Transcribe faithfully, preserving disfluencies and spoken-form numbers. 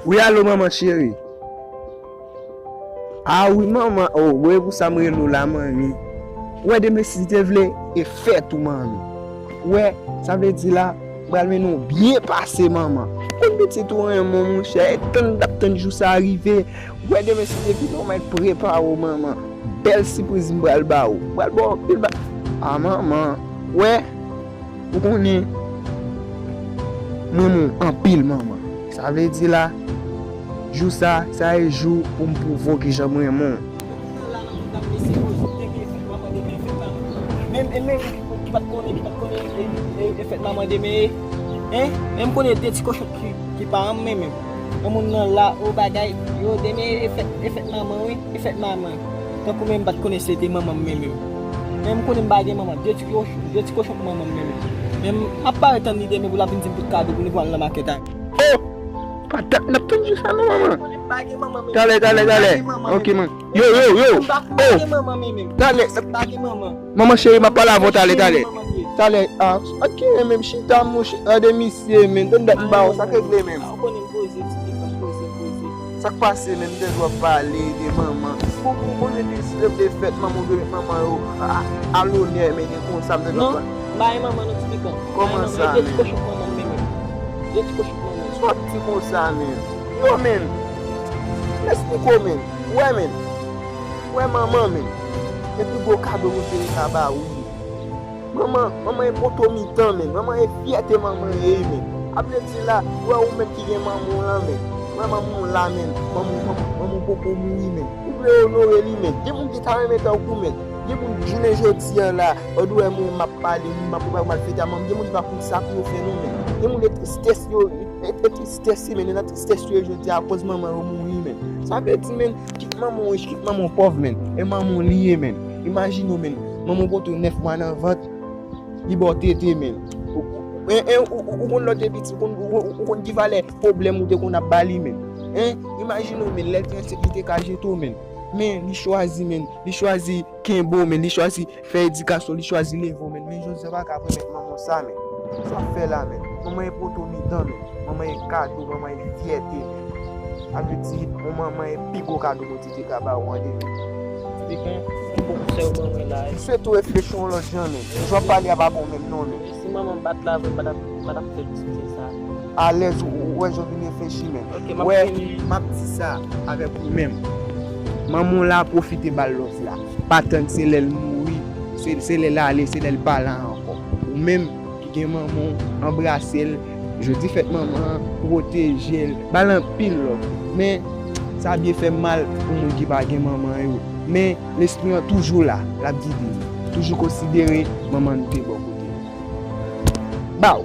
Wi, alo, manman cheri. A wi, manman. O, wè pou sa m rele w la, manmi. Wè, demen, si te vle, e fèt ou, manmi. Wè, sa vle di la, m pral mennen w byen pase, manman. Konn pitit ou renmen w, monchè, e tann, n ap tann jou sa rive. Wè, demen, si te vle, w mèt prepare w, manman. Bèl sipriz m pral ba ou. M pral ba w anpil ba. A, manman. Wè, ou konnen, m renmen w anpil, manman. Sa vle di la, jou sa, sa e jou pou m pwouve w kijan m renmen w. Men, men, men, ki pa t konnen, ki pa t konnen, e, e, e fèt manman demen, e, en? Men m konnen de ti kochon ki, ki pa an men menm. Yon moun nan la, o bagay, yo, demen, e fèt, e fèt manman, wi, e fèt manman. Tankou men m pa t konnen se te manman m men menm. Men m konnen m pa gen manman, de ti kochon, de ti kochon pou manman m men menm. Men m ap parèt tann li demen pou l ap vin di m tout kado pou nou pral nan makèt a. O! Patat, n ap tann jou sa non, manman. Talè, talè, talè. Ok, man. Yo, yo, yo. O! Talè. Manman cheri, m ap pale avè w talè, talè. Talè, a, ok, menm chita, monchè, gade misye, men, tann dat m ba w, sa k regle menm. Sa k pase menm, tèt w ap pale de manman. Bon, bon, bon, epi si yo te fèt, manman, ou dwe met manman yo a, a lonè, men gen konsa, m te... Non, m pa gen manman non, ti pikan. Kòman sa, men? Yo ti kochon manman m, men, men. Yo ti kochon manman m. Sa w ap di konsa, men? Yo, men. Esplike w, men. Wè, men. Wè, manman, men. E pi gwo kado moun te ka ba ou. Manman, manman e poto mitan, men. Manman e fyète manman ye, men. A vle di la, wè ou menm ki gen manman w lan, men. Wè manman w la, men. Manman, manman, manman w poko mouri, men. Ou dwe onore li, men. Gen moun ki ta renmen tankou, men. Gen moun jounen jodi a la, ou dwe wè mwen m ap pale, m ap, m ap mal fete a manman. Gen moun ki pa konn sa pou yo fè non, men. Gen moun e tristès yo, e, e tristès li, men. E nan tristès yo ye jodi a akoz manman yo mouri, men. Sa vle di, men, kit manman w rich, kit manman w pòv, men. E manman w li ye, men. Imajine w, men. Manman w pote w nèf mwa nan vant, li ba w tete, men. Ou, ou, en, en, ou, ou, ou konn lè w te piti, ou konn, ou, ou, ou konn ki valè pwoblèm ou te konn ap ba li, men. En, imajine w, men, lè l te ansent, li te ka jete w, men. Men, li chwazi, men, li chwazi kenbe w, men, li chwazi fè edikasyon, li chwazi leve w, men. Men, jodi a, w pa ka remèt manman w sa, men. Sa w ap fè la, men. Manman e poto mitan, men. Manman e kado, manman e fyète, men. Sa vle di, yon manman e pi gwo kado Bondye te ka ba ou an de vi. Ti pikan, m bon konsèy ou ban mwen la. Swete w reflechi yon lòt jan, men. Jan w ap pale a pa bon menm non, men. Si manman m pa t la vre, m pa t ap, m pa t ap fè ti sa. Alèz, ou, ou wè jan w vin reflechi, men. Ok, m ap fini. Wè, m ap di sa avèk ou menm. Manman w la, pwofite ba l love la. Pa tann se lè l mouri, se, se lè l ale, se lè l pa la ankò. Ou menm, ki gen manman w, anbrase l. Jodi fèt manman an, pwoteje l, ba l anpil love. Men, sa byen fè mal pou moun ki pa gen manman yo. Men, lespri an toujou la, l ap gide nou. Toujou konsidere manman nou te bò kote nou. Baw!